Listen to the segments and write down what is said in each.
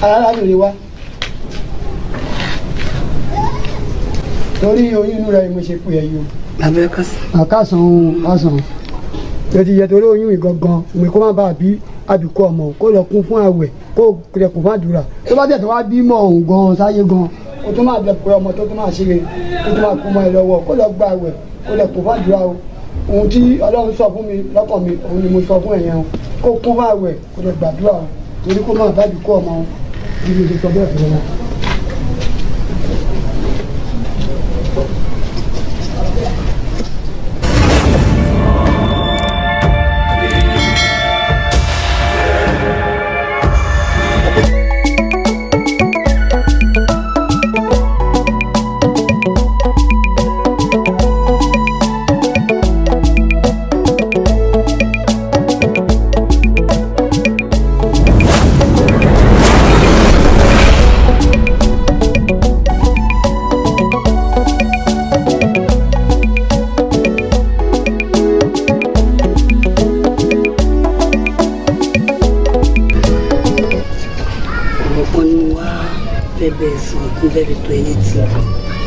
Arábìnrin wa torí oyún inú rẹ mo ṣe pè é yìí o. Bàbá ẹ kásán. Àkásán kásán tó ti yẹ torí oyún ìgangan òun kó má bàa bí àbíkú ọmọ kó lọ kún fún àwẹ̀ kó rẹ kún fún àdúrà tó bá tẹ̀ tó wá bímọ òun gan sáyé gan o tó máa dẹ̀pẹ́ ọmọ tó tó máa ṣe tó tó máa kú mọ́ ẹ lọ́wọ́ kó lọ gba àwẹ̀ kó lọ kún fún àdúrà o. Ohun tí Ọlọ́run sọ fún mi lọ́kàn mi òun ni mo sọ fún ẹ̀yẹn o kó kún fún àwẹ̀ kó lọ gbàdúrà o torí kó má bàa àbíkú ọmọ o bí mo ṣe sọ bẹ́ẹ̀ fún wọn.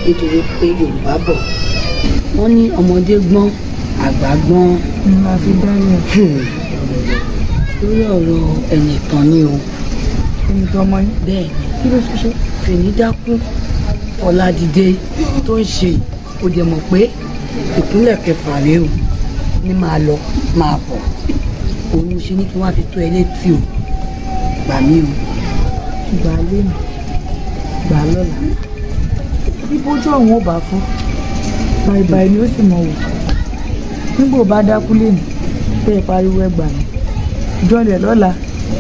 Nítorí pé Yorùbá bọ̀ wọ́n ní ọmọdé gbọ́n àgbà gbọ́n la fi dálẹ̀ lórí ọ̀rọ̀ ẹnìkan ni o. Ẹnìkan ọmọ yín. Bẹ́ẹ̀ ni. Kí ló ṣe? Fèmídákú Ọládìdé tó ń ṣe ó dẹ̀ mọ̀ pé ìpínlẹ̀ kẹfà rèé o ní máa lọ máa bọ̀ òun ṣe ní kí wọ́n á fi tó ẹ létí o gbà mí o. Gbà lónìí gbà lọ́la bí bójú ọ̀hún ò bá fọ́ bàìbàì ni ó sì mọ̀ wò nígbà bá dákú lẹ́nu tẹ́ ẹ pariwo ẹgbà mi jọlẹ̀ lọ́la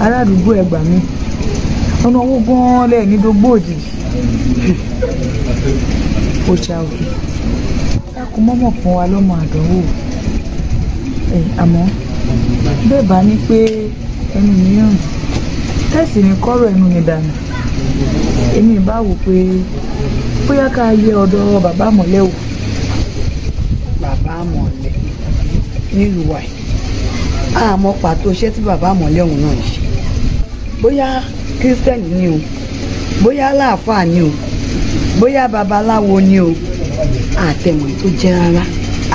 ará àdúgbò ẹgbà mi ọ̀nà owó gan-an lẹ́ẹ̀ ní dógbó òjijì òòṣà òkè dákun mọ́mọ́ fún wa lọ́mọ àdánwò ẹ̀ àmọ́ bẹ́ẹ̀ bá ní pé ẹnu mi rùn tẹ̀sí ni kọ́rọ̀ ẹnu mi dànù èmi ìbá wò pé bóyá ká yẹ ọ̀dọ̀ bàbá àmọ̀lẹ́ wò. Bàbá àmọ̀lẹ́ nílùú wa yìí àmọ́ pàtó iṣẹ́ tí bàbá àmọ̀lẹ́ òun náà ń ṣe bóyá kírísítẹ́nì ni o bóyá aláàfáà ni o bóyá babaláwo ni o àtẹ̀mọ̀ tó jẹ́ rárá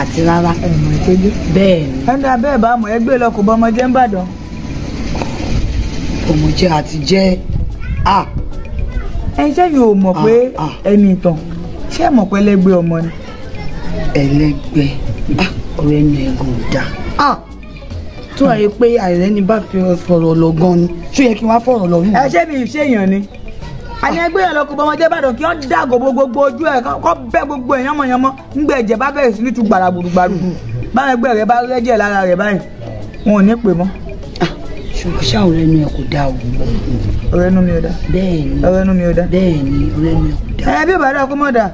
àti rárá. Ẹ̀mọ̀ tó jẹ́. Bẹ́ẹ̀ ni. Ẹni abẹ́ ìbámu ẹgbẹ́ lọ kò bọ́ ọmọ jẹ́ ń bàdàn. Ọmọ jẹ́ àti jẹ́ a. Ẹ ṣé yìí ò mọ̀ pé ẹni ìtàn ṣé mọ̀ pé ẹlẹ́gbẹ́ ọmọ ni. Ẹlẹ́gbẹ́ ọ̀rẹ́ ẹnu ẹ̀gùn ò dáa. Tó àyè pé àìrẹ́ni bá fi fọ̀rọ̀ lọ gan ni ṣó yẹ kí wọ́n á fọ̀rọ̀ lọ. Ẹ ṣé mi ìṣèyàn ni. Àní ẹgbẹ́ yẹn lọ kó bọ́mọ jẹ́ Ìbàdàn kí wọ́n dàgò bo gbogbo ojú ẹ̀ kọ́ bẹ́ gbogbo ẹ̀ yánmọ̀yánmọ́ ńgbẹ́ ẹ̀jẹ̀ bá bẹ̀rẹ̀ sí ní tu gbàràgbùrùgbàrù báwọn ẹgbẹ́ rẹ bá rẹ́jẹ̀ lára rẹ̀ báyìí wọn ò ní pè mọ́. Ṣùgbọ́n ṣá ọ̀rẹ́ ẹnu ẹ̀ kò dáa o. Ọ̀rẹ́ ẹnu mi ò dáa. Bẹ́ẹ̀ni. Ọ̀rẹ́ ẹnu mi ò dáa. Bẹ́ẹ̀ni ọ̀rẹ́ ẹnu ẹ̀ kò dáa. Ẹ bí Ìbàdàn kó mọ̀ dà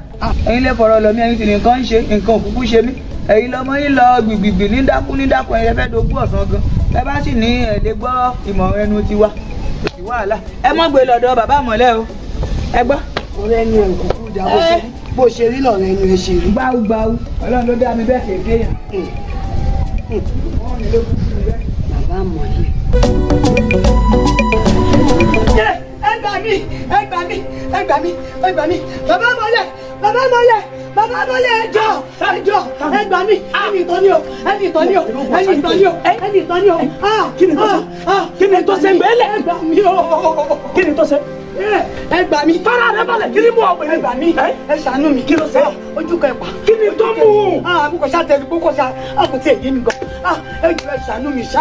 ẹ̀yin lè fọ̀rọ̀ lọ mí ẹ̀yin sì ní nǹkan ń ṣe nǹkan òkúkú ṣe mí ẹ̀yin lọmọ yín lọ gbìgbìgbì ní dákú ní dákú ẹ̀yin fẹ́ dogbó ọ̀sán gan ẹ bá sì ní ẹ̀ lè gbọ́ ìmọ̀ràn ẹnu tiwa kò sí wàhálà ẹ mọ́ gbé lọ́dọ̀ bàbá àmọ̀lẹ́ o ẹ gbọ́. Ọ̀rẹ́ ẹnu ẹ̀ kúkú dáa bó ṣe rí lọ̀rẹ́ ẹnu ẹ ṣe rí. Gbáugbáu Ọlọ́run ló dá mi bẹ́ẹ̀ kéèké yàn. Bàbá àmọ̀lẹ́. Ẹ gbà mí ẹ gbà mí ẹ gbà mí ẹ gbà mí bàbá àmọ̀lẹ́ bàbá àmọ̀lẹ́ bàbá àmọ̀lẹ́ ẹ jọ̀ọ́ ẹ jọ̀ọ́ ẹ gbà mí ẹni ìtọ́ ni o ẹni ìtọ́ ni o ẹni ìtọ́ ni o ẹni ìtọ́ ni o. Kí ni tó ṣe? Kí ni tó ṣe gbẹ́lẹ̀? Ẹ gbà mí o. Kí ni tó ṣe? Ẹ gbà mí. Fara rẹ balẹ̀ kí ni mú ọ wẹ̀rẹ̀? Ẹ gbà mí ẹ ṣàánú mi. Kí ló ṣe? Ojú kan ẹ̀pà. Kí ni tó mú? Mo kò ṣá tẹ̀lé kókó ṣá kò tí ì yé mi gan. Ẹ jọ̀ọ́ ẹ ṣàánú mi ṣá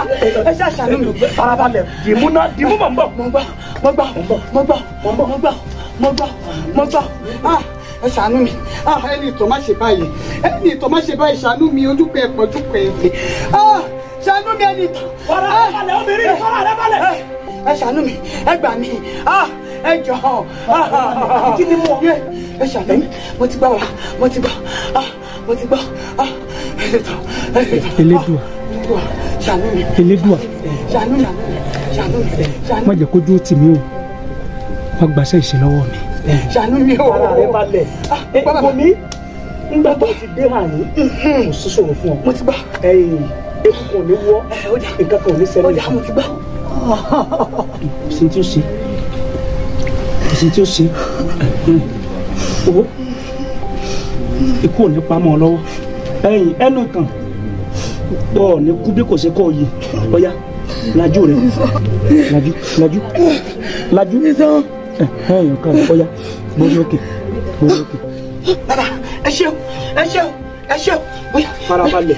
ẹ ṣá ṣàánú mi. Farabalẹ̀ dìmú náà dìmú mọ̀ ń bọ̀. Mo gbọ́ mo gbọ́ mo gbọ́ mo gbọ́ mo gbọ́ mo gbọ́ ẹ ṣàánú mi ẹni ìtọ́ má ṣe báyìí ẹni ìtọ́ má ṣe báyìí ṣàánú mi ojú kan ẹ̀pọ̀ ojú kan ẹ̀pẹ̀ ṣàánú mi ẹni ìtọ́. Fara rẹ balẹ̀ obìnrin fara rẹ balẹ̀. Ẹ ṣàánú mi ẹ gbà mí ẹ jọ̀ọ́. Kí ni mo? Ẹ ṣàánú mi mo ti gbọ́ wa mo ti gbọ́ mo ti gbọ́ Elédùà ṣàánú mi Elédùà ṣàánú mi ṣàánú mi ṣàánú má jẹ́ kójú ó tì mí o má gbàṣẹ́ ìṣe lọ́wọ́ mi. Ṣàánú mi o. Ara rẹ balẹ̀ ẹ mi ńgbà tó ti dé hàn yín kò sí ṣòro fún ọ. Mo ti gbọ́. Ẹ̀yin eku kò ní wọ́ nǹkan kan ò ní ṣẹlẹ̀. Ó dà mo ti gbọ́. Kò sí tí ó ṣe, kò sí tí ó ṣe. Owó ikú ò ní pamọ́ ọ lọ́wọ́. Ẹ̀yìn ẹnu kan ọ ní kú bí kò ṣe kọ́ ọ yìí. Ọ̀ya lajú rẹ, lajú lajú lajú. Ẹ̀yìn kan ọ̀ya gbórí òkè, gbórí òkè. Bàbá ẹ ṣeun, ẹ ṣeun, ẹ ṣeun. Farabalẹ̀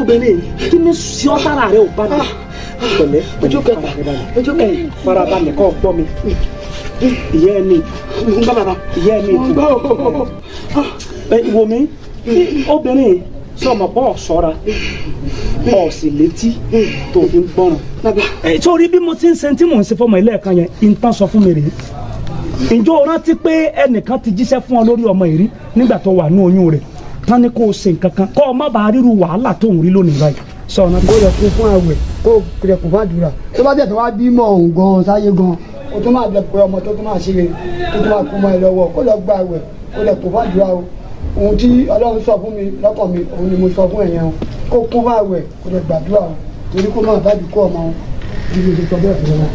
obìnrin, kí ni sí ọ tára rẹ ò balẹ̀? Pẹ̀lẹ́ ojú kẹta, ojú kẹta. Farabalẹ̀ kọ́ gbọ́ mi. Ìyá ẹni ìyá ẹni wo mi obìnrin sọmọ pọ̀ ṣọ́ra ọ̀ sì létí tó fi ń gbọ́ràn. Sórí bí mo ti ń ṣe tí mò ń ṣe fọmọ ilé ẹ̀ka yẹn, ìtàn sọ fún mi rèé. Ǹjọ́ o rántí pé ẹnìkan ti jíṣẹ́ fún ọ lórí ọmọ ìrí nígbà tó wà ní oyún rẹ̀ tán ni kó o ṣe nǹkan kan kó o má bàa ríru wàhálà tó ń rí lónìí báyìí. Sọ ọ̀nà kó lọ kún fún àwẹ̀, kó lọ kún fún àdúrà. Tó bá tẹ̀sán wá bímọ òun gan sáyé gan, o tó máa bẹ pé ọmọ tó tó máa ṣe tó tó máa kú mọ́ ẹ lọ́wọ́. Kó lọ gba àwẹ̀, kó lọ kún fún àdúrà o. Ohun tí Ọlọ́run sọ fún mi lọ́kàn mi òun ni mo sọ fún ẹ̀yẹn o. Kó kún fún àwẹ̀, kó lọ gbàdúrà o, torí kó má bàbí kó ọmọ o. Bí mo ṣe sọ bẹ́ẹ̀ fún wọn.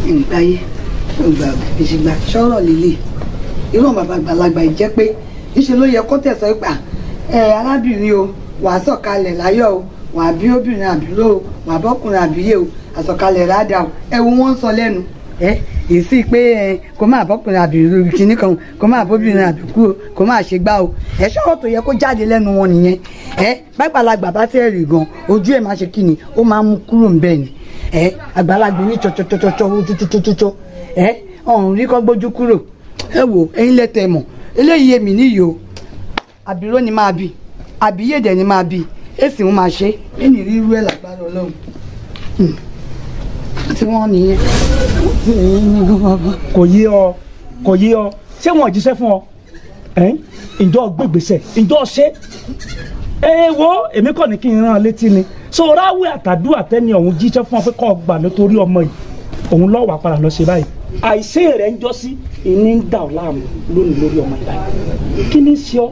Ìgbáyé ìgbà ìṣègbà sọ̀rọ̀ líle irú bàbá àgbàlagbà yìí jẹ́ pé níṣẹ́ ló yẹ kó tẹ̀sán pé ẹ arábìnrin o, wàá sọ̀kalẹ̀ láyọ̀ o, wàá bí obìnrin àbúrò o, wàá bọ́kùnrin àbíyè o, àsọ̀kalẹ̀ rádà o. Ẹ wo wọ́n ń sọ lẹ́nu ẹ èsì pé ẹ kò máa bọ́kùnrin àbírò kìíní kan, kò máa bóbìnrin àbíkú o, kò máa ṣe gbá o. Ẹ sọ̀rọ̀ tó yẹ kó jáde lẹ́nu wọn nìyẹn. Ẹ bàgbàlagbà bá tẹ̀ rí gan, ojú ẹ̀ máa ṣe kí ni ó máa mú kúrò ńbẹ̀ ni. Ẹ àgbàlagbà ní tsọtsọtsọtsọ tsọtsọtsọtsọ ẹ ọ̀hún rí kọ́ gbójú kúrò. Ẹ wò ẹ̀yin lẹ́tẹ̀ mọ̀ eléyìí èmi níyì o, àbíró ni máa bì, àbíyèdè ni máa bì, èsì ń máa ṣe ẹni rírú ẹ̀ lágbára Ọlọ́run tí wọ́n nìyẹn. Kò yé ọ, kò yé ọ. Ṣé wọn ò jíṣẹ́ fún ọ? Ǹjọ́ gbégbèsè, ǹjọ́ ṣe ẹ wo èmi kàn ní kí n rán an létí ni. So ráwé àtàdúrà tẹ́ni ọ̀hún jíṣẹ́ fún ọ pé kọ́ gbà nítorí ọmọ yìí òun lọ́wọ́ àpàrà lọ ṣe báyìí. Àìṣe rẹ̀ ń jọ sí ìní ń dà ọ́ láàmú lónìí lórí ọmọ yìí báyìí. Kí ni ṣe ọ?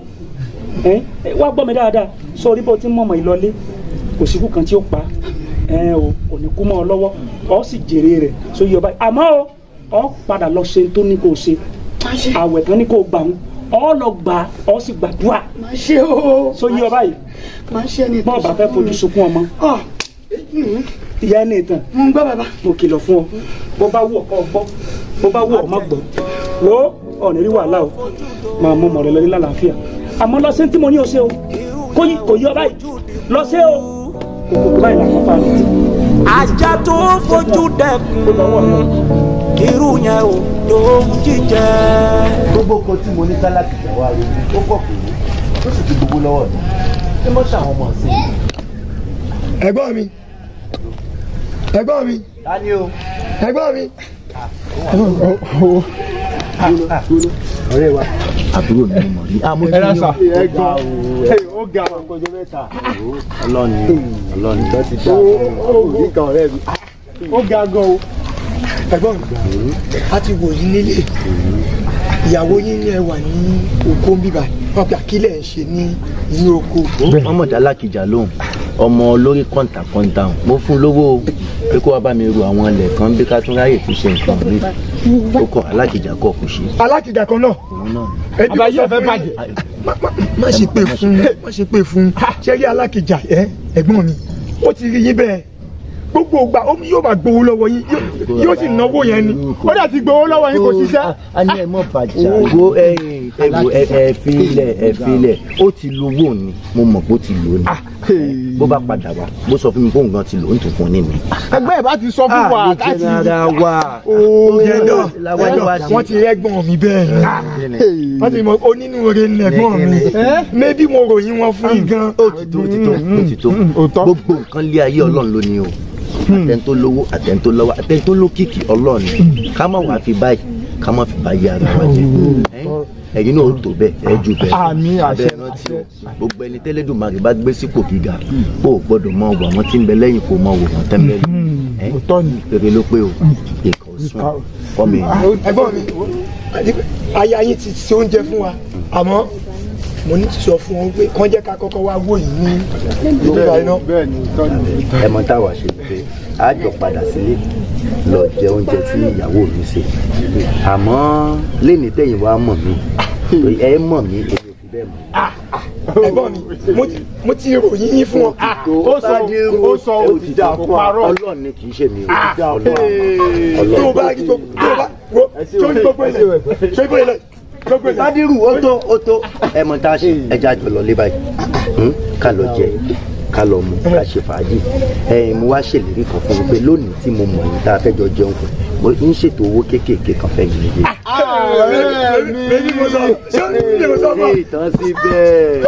Wá gbọ́ mi dáadáa. Sọ orí bó ti ń mọ̀mọ́ ìlọlé, kò síkú kan tí ó pa ẹ o, kò ní kú mọ́ ọ lọ́wọ́, ọ sì jèrè rẹ̀ sóyè ọba. Àmọ́ o, ọ padà lọ ṣe tó ní kó o ṣe. Àwẹ̀ tán ní kó o gbà ń, ọ lọ gbà, ọ sì gbàdúrà. Má ṣe o. Sóyè ọba yìí. Má ṣe ni. Bọ́ọ̀ bá fẹ́ fojú sunkún ọmọ. Ìyá ẹni ìtàn. Mo ń gbọ́ bàbá. Mo kìlọ̀ fún ọ. Bó bá wù ọ́ kó gbọ́, bó bá wù ọ́ má gbọ́. Wo ọ̀ ní rí wàhálà o. Máa mú ọmọ rẹ lọ ní lálàáfíà. Àmọ́ lọ sí tí mo ní o ṣe o. Kò yí ọ báyìí. Lọ sí o. Kòkòrò báyìí làwọn fa mi. Ajá tó fojú dẹkùn irú yẹn ò tó jíjẹ. Gbogbo kan tí mo ní tálákìtà wá rí ó kọ̀ pé ó sì ti gbogbo lọ́wọ́ mi. Ṣé mo ṣàwọn ọmọ sí i? Ẹ̀gbọ́n mi, ẹ̀gbọ́n mi, Ta ni o? ẹ̀gbọ́n mi. Ọ̀rẹ́ wa. Àbúrò mi mo mọ̀ rí. Àmọ́ Ẹ rà sà. Ẹ̀gbọ́n. Ó ga ọkọjọ mẹ́ta. Ọlọ́ni Ọlọ́ni tó ti dá. Ó ga ọ̀rẹ́ mi. Ó ga gan o. Ẹ̀gbọ́n mi, a ti wò yín nílé. Ìyàwó yín ní ẹ wà ní oko ń bíbà. Wọ́n pe àkílẹ̀ ń ṣe ní inú oko. Wọ́n mọ̀ dá lákìjà lóhùn. Ọmọ olórí kọ́ńtà kọ́ńtà hàn. Mo fún lówó o pé kó wá bá mi ru àwọn ilẹ̀ kan bí ká tún ráyè tún ṣe nǹkan mi. Ó kọ alákìjà kọ̀ kò ṣe. Alákìjà kan náà. Òun náà ni. Ẹbí Àbáyé ọ̀fẹ́ bàjẹ́. Má ṣe pé fún, má ṣe pé fún. Ṣé rí alákìjà ẹ ẹ̀gbọ́n mi? Ó ti rí yín bẹ́ẹ̀. Gbogbo ìgbà ó yóò máa gbowó lọ́wọ́ yín, yóò sì náwó yẹn ni. Ó dà ti gbowó lọ́wọ́ yín kò ṣiṣẹ́. A ní ẹ mọ̀ bàjẹ́. Wo ẹ wo ẹ filẹ̀ ẹ filẹ̀. Ó ti lówó ni, mo mọ̀ pé ó ti lò ní. Bó bá padà wá, bó sọ fún mi kóun gan ti lò ó ń tún fún un ní mi. Ẹgbẹ́ ẹ̀ bá ti sọ fún wa láti. Ara wa. Yẹ̀dọ̀ wọ́n ti rẹ́gbọ̀n mi bẹ́ẹ̀ ni. Wọ́n ti mọ onínúure ní ẹ̀gbọ́n mi. Mébí mo ròyìn wọn fún yín gan. Ó ti tó, ó ti tó, ó ti tó. Gbogbo nǹkan lé ayé Ọlọ́run ló ní o. Àtẹni tó lówó, àtẹni tó lọ́wọ́, àtẹni tó lókìkí Ọlọ́run ni. Ká má wàá fi báyìí, ká má fi báyìí ara wa jẹ́. Ẹ̀yin náà ó tó bẹ́ẹ̀, ẹ jù bẹ́ẹ̀. Àmín, àṣẹ. Abẹ́ rántí o. Gbogbo ẹni tẹ́lẹ̀dùmarè bá gbé sípò gíga, ó gbọ́dọ̀ mọ wò àwọn tí ń bẹ lẹ́yìn kó mọ wò wọ́n tẹ́ńbẹ́lú. Òótọ́ ni. Rere ló pé o, ìkà ò sùn. Kọ́ mi. Ẹ̀gbọ́n mi, aya yín ti ṣe oúnjẹ fún wa, àmọ́ Mo ní sọ fún wọn pé kán jẹ́ ká kọ́kọ́ wá wò yín ní ìgbà iná. Ẹ mọ táwa ṣe pé a jọ padà sílé lọ jẹ oúnjẹ tí ìyàwó mi ṣe, àmọ́ lẹ́ni tẹ̀yìn wá mọ̀ mí, ẹ mọ̀ mí, èmi ò fi bẹ́ẹ̀ mọ̀. Ẹ̀gbọ́n mi, mo ti ròyìn yín fún ọ. Ó sọ ó sọ ó ti dà fún ọ. Ọlọ́run ni kì í ṣe mi o. Ọlọ́run. Tó o bá rí gbogbo tó o bá wo tó ní gbogbo ilẹ̀ tó ní gbogbo ilẹ̀ gbogbo ilẹ̀. Bádírù ó tó ó tó. Ẹ mọ tá a ṣe, ẹja jọ lọ lé báyìí, ká lọ jẹ, ká lọ mu, ká ṣe fàájì. Ẹ̀yin mo wá ṣèlérí kan fún mi pé lónìí tí mo mọ̀ yín tá a fẹ́ jọ jẹun fún, mo ń ṣètò owó kéékèèké kan fẹ́ yín níbi. Bébí mo sọ, ṣé mo sọ fún ọ? Ṣé ìtàn sí bẹ́ẹ̀?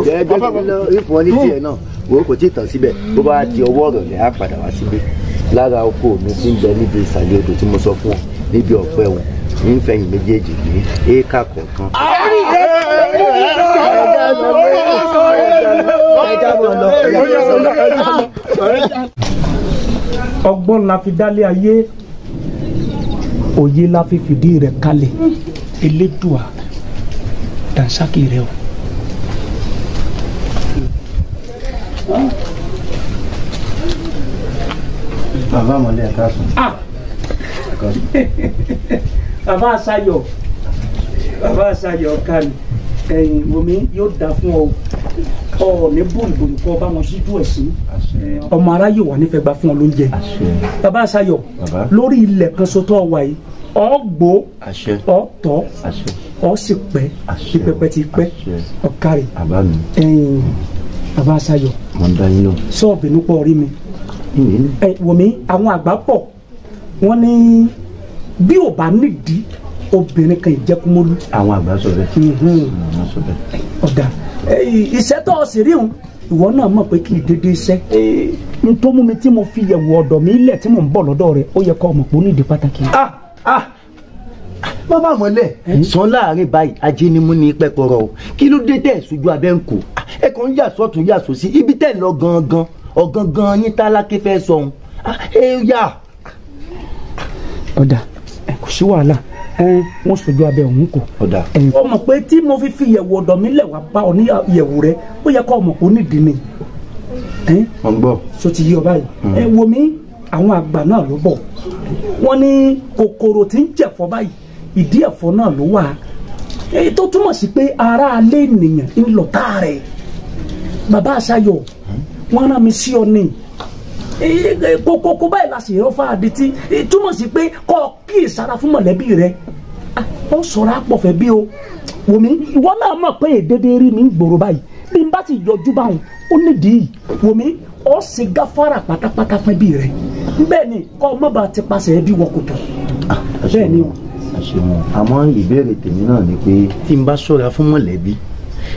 Jẹ́ jẹ́ lọ ìfún ọ ní tiẹ̀ náà, wo kò tí ì tàn síbẹ̀, bó bá di ọwọ́ ọ̀rọ̀ rẹ̀ á padà wá síbẹ̀. Lára oko mi ti ń bẹ níbi ìsàlẹ̀ odò tí mo sọ fún ọ níbi ọ̀pẹ òun, ń fẹ̀yìn méjèèjì ní éékà kọ̀ọ̀kan. Ọgbọ́n la fi dálé ayé, òye la fi fìdí rẹ̀ kalẹ̀. Elédùà dànsákì rẹ o. Bàbá àmọ̀lẹ́, ẹ káàsán. Bàbá Àṣàyọ̀, bàbá Àṣàyọ̀ kan ẹ̀yìn omi yóò dà fún ọ, ọ ní bòrìbòrì kọ bá wọn síjú ẹ̀ sí ọmọ aráyè wà nífẹ̀ẹ́ gba fún ọ lóúnjẹ. Bàbá Àṣàyọ̀, lórí ilẹ̀ kan so tó wà yìí, ọ gbó, ọ tọ́, ọ sì pẹ́ bí pẹpẹ ti pẹ́ ọ̀kárì. Ẹ̀yìn bàbá Àṣàyọ̀, sọ́ọ̀bì nípa orí mi ẹ wò mí, àwọn àgbà pọ̀ wọ́n ní bí ò bá nídìí obìnrin kan ìjẹkúmólú. Àwọn àgbà sọ bẹ́ẹ̀. Àwọn sọ bẹ́ẹ̀. Ọ̀dà iṣẹ́ tó o sì rí òun, ìwọ náà mọ̀ pé kì í dédé iṣẹ́. N tó mú mi tí mo fi yẹ̀wò ọ̀dọ̀ mi lẹ̀ tí mò ń bọ̀ lọ́dọ̀ rẹ̀, ó yẹ kó o mọ̀ pé ó nídìí pàtàkì. Bàbá àmọ́lẹ̀ sàn láàrin báyìí, ajé ni mú ní pẹ́kọ̀rọ̀ o. Kí ló dé tẹ̀ sójú abẹ́ ń kó? Ẹ kàn ń yà sọ́tún yà sósì, ibi tẹ̀ lọ gangan ọ̀gangan yín tálákè fẹ́ sọ ohun ẹ yà. Ọ̀dà kò sí wàhálà, wọ́n sojú abẹ́ òun kò. Ọ̀dà. Ó mọ̀ pé tí mo fi yẹ̀wò ọ̀dọ̀ mi lẹ̀ wá bá ọ ní yẹ̀wò rẹ, ó yẹ kó o mọ̀ pé ó nídìí ni. Mo ń gbọ́. So ti yí ọ báyìí. Ẹ wo mi, àwọn àgbà náà ló bọ̀, wọ́n ní kòkòrò tí ń jẹ̀fọ́ báyìí, ìdí ẹ̀fọ́ náà ló wà. Èyí tó túmọ̀ sí pé ara alẹ́ ènìyàn ń lọ tá rẹ̀. Bàbá Àṣàyọ̀, wọ́n rán mi sí ọ ní kókókó báyìí la sì rọ́ fáadé tí túmọ̀ sí pé kọ́ kí ìsara fún mọ̀lẹ́bí rẹ, ó sọ̀rọ̀ àpọ̀fẹ́ bí o. Wò mí, ìwọ náà mọ̀ pé èdèdè rí mi ń gbòòrò báyìí, bí n bá ti yọjú báwọn ó nídìí. Wò mí, ó sì gáfárà pátápátá fún ẹbí rẹ, bẹ́ẹ̀ ni kọ́ ọ má bàa ti pasẹ̀ ẹbí wọ kòtò. Bẹ́ẹ̀ ni o. Àmọ́ ìbéèrè tèmi náà ni pé tí n bá ṣọ́ra fún mọ̀lẹ́bí,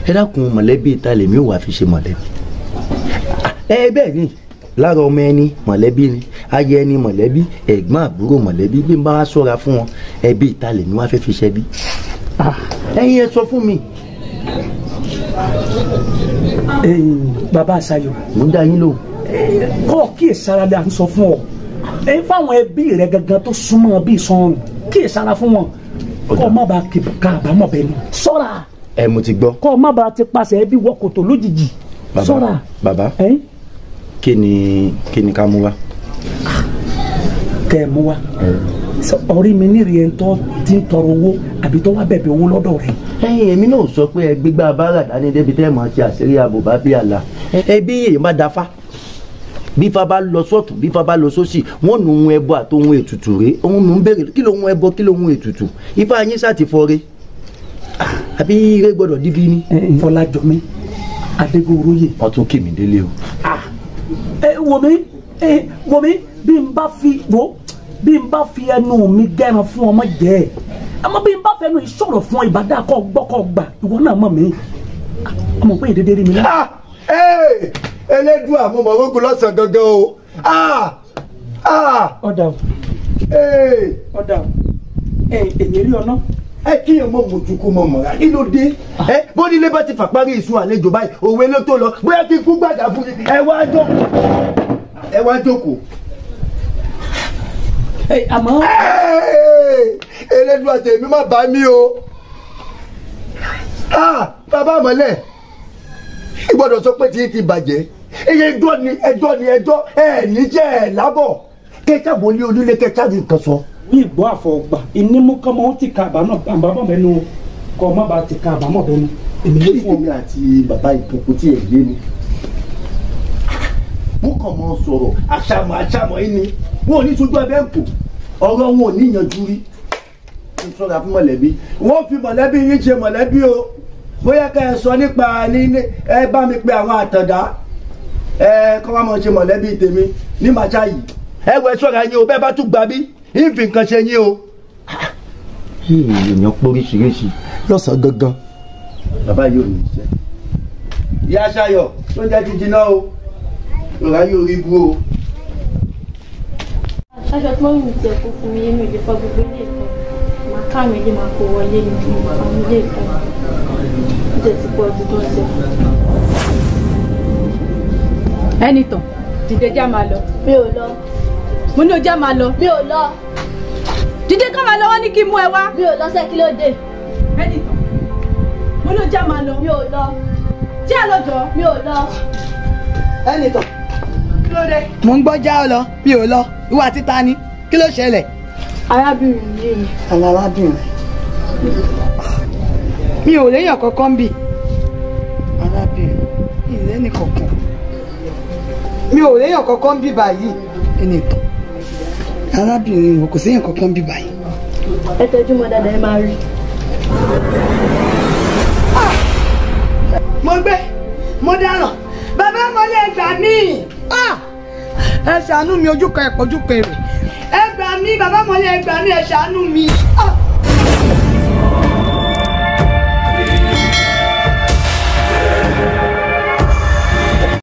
ẹ dákun, mọ̀lẹ́bí ta lèmi ò wá fi ṣe mọ̀lẹ́bí? Ẹ bẹ́ẹ̀ ni, lára ọmọ ẹni mọ̀lẹ́bí ni, aya ẹni mọ̀lẹ́bí, ẹ̀gbọ́n àbúrò mọ̀lẹ́bí, bí n bá wá ṣọ́ra fún wọn, ẹbí ìta lèmi wá fẹ́ fi ṣẹbí? Ẹ̀yin ẹ sọ fún mi. Bàbá Àṣàyọ̀, mo ń dá yín lóhùn. Kọ́ kíyèsára lè à ń sọ fún ọ, ẹ fáwọn ẹbí rẹ gangan tó súnmọ́ bí sọrùn, kíyèsára fún wọn, kọ́ má bàa ká àbámọ̀ bẹ́ẹ̀ ni, ṣọ́ra. Ẹ mo ti gbọ́. Kọ́ má bàa ti pasẹ̀ ẹbí wọ kòtò lójijì, ṣọ́ra. Bàbá, kí ni ká mú wá? Kẹ́ ẹ mú wá, orí mi nírìí ẹ̀ ń tọ́ tí ń tọrọ owó àbí tó wá bẹ̀bẹ̀ owó lọ́dọ̀ rẹ̀. Ẹ̀yin èmi náà sọ pé ẹ gbégbá bára dání débi tẹ́ ẹ máa ṣe àṣírí àbòbá bí àlà. Ẹbí èèyàn bá dáfá, bí ifá bá lọ sọ́tún, bí ifá bá lọ sósì, wọ́n nu ohun ẹbọ àti ohun ètùtù rèé. Òun nù ń béèrè kí lóhun ẹbọ, kí lóhun ètùtù. Ifá yín ṣàtìfọ́re àbí ire gbọ́dọ̀ díbí ni. Fọlájọmí Adégoróyè. Wọ́n tún kì mí délé o. Ẹ wò mí, ẹ wò mí, bí n bá fi wo, bí n bá fi ẹnu mi gẹ́ran fún ọmọ jẹ́ ẹ, àmọ́ bí n bá fẹnu ìṣòro fún ọ, ìbàdàn kọ́ gbọ́ kọ́ gbà, ìwọ náà mọ̀ mí, ọmọ pé ìdédé rí mi náà. Elédùà, mo mọ̀ ogun lọ́sàn-án gangan o. Ọ̀dà o, ọ̀dà o, èmi rí ọ náà. Ẹ kí ẹ mọ mojú kó mọ mọra, kí ló dé? Ẹ bónílé bá ti fàparí ìsun àlejò báyìí, òwe ló tó lọ, bóyá kí kú gbàdá fún mi. Ẹ wá jókòó, ẹ wá jókòó. Àmọ́. Elédùà tèmi má bá mi o. Bàbá àmọ́lẹ̀ ìgbọ́dọ̀ sọ pé tí ti bàjẹ́ eye ẹjọ́ ni ẹjọ́ ni ẹjọ́ ẹ ní jẹ́ ẹ lábọ̀ kẹta wọlé onílé kẹta ní nǹkan sọ. Bí ìgbọ́ àfọ̀gbà ìnímúkọ́mọ́ ó ti ka àbámọ̀ bẹ́nu kọ́ ọ má ba ti ka àbámọ̀ bẹ́nu. Èmi ló fún mi àti bàbá ìkókó tí ẹ yé mi. Wọ́n kàn mọ́ sọ̀rọ̀ àṣàmọ̀ àṣàmọ̀ yìí ni wọn ò ní sojú abẹ́ ń kù ọ̀rọ̀ wọn ò ní yanjú rí. N sọ̀rọ̀ fún mọ̀lẹ́bí wọ́n fi mọ̀lẹ́bí yín ṣe mọ̀lẹ́bí o bóyá ká ẹ sọ nípa ní ẹ bá mi pe àwọn àtàndá ẹ kọ́ wá mọ̀ ṣe mọ̀lẹ́bí tèmi ní màṣá yìí. Ẹ wọ ẹ sọ̀rọ̀ yín o bẹ́ẹ̀ bá tún gbà bí ìfi nǹkan ṣe yín o. Èèyàn póríṣiríṣi lọ́sàn-án gangan bàbá yóò ní iṣẹ́. Ìyá Ṣayọ̀ tó ń jẹ́ ti jiná o ìrora yóò rí bú o. Aṣọ tí wọ́n mi tiẹ̀ kó fún mi yé mi ò lè fọ gbogbo ilé ìtàn. Màá ká mi lè máa kó wọlé ní àwọn ilé ìtàn. Ó jẹ́ ti pọ̀ ju tó ń ṣe. Ẹni tàn, dìde já máa lọ. Mi ò lọ. Mo ní o já máa lọ. Mi ò lọ. Dìde ká máa lọ, wọ́n ní kí n mú ẹ wá. Mi ò lọ sẹ́, kí ló dé? Ẹni tàn, mo ní o já máa lọ. Mi ò lọ. Jẹ́ àlọ́ jọ. Mi ò lọ. Ẹni tàn, kí ló dé? Mò ń gbọ́ já ọ lọ, mi ò lọ. Ìwà títa ni, kí ló ṣẹlẹ̀? Arábìnrin yìí ni. Alárábìnrin. Mi ò léèyàn kankan ń bì. Arábìnrin, mi ò lẹ́nì kankan. Mi ò léèyàn kankan ń bì báyìí. Ẹni tàn, arábìnrin wọn kò séèyàn kankan ń bì báyìí. Ẹ tẹjú mọ́ dáadáa, ẹ máa rí. Mo gbé, mo dáràn, bàbá mo lè gbà mí. Ẹ ṣàánú mi, ojú kan ẹ̀pọ̀ ojú kan èrè. Ẹ gbà mí, bàbá mo lè gbà mí, ẹ ṣàánú mi.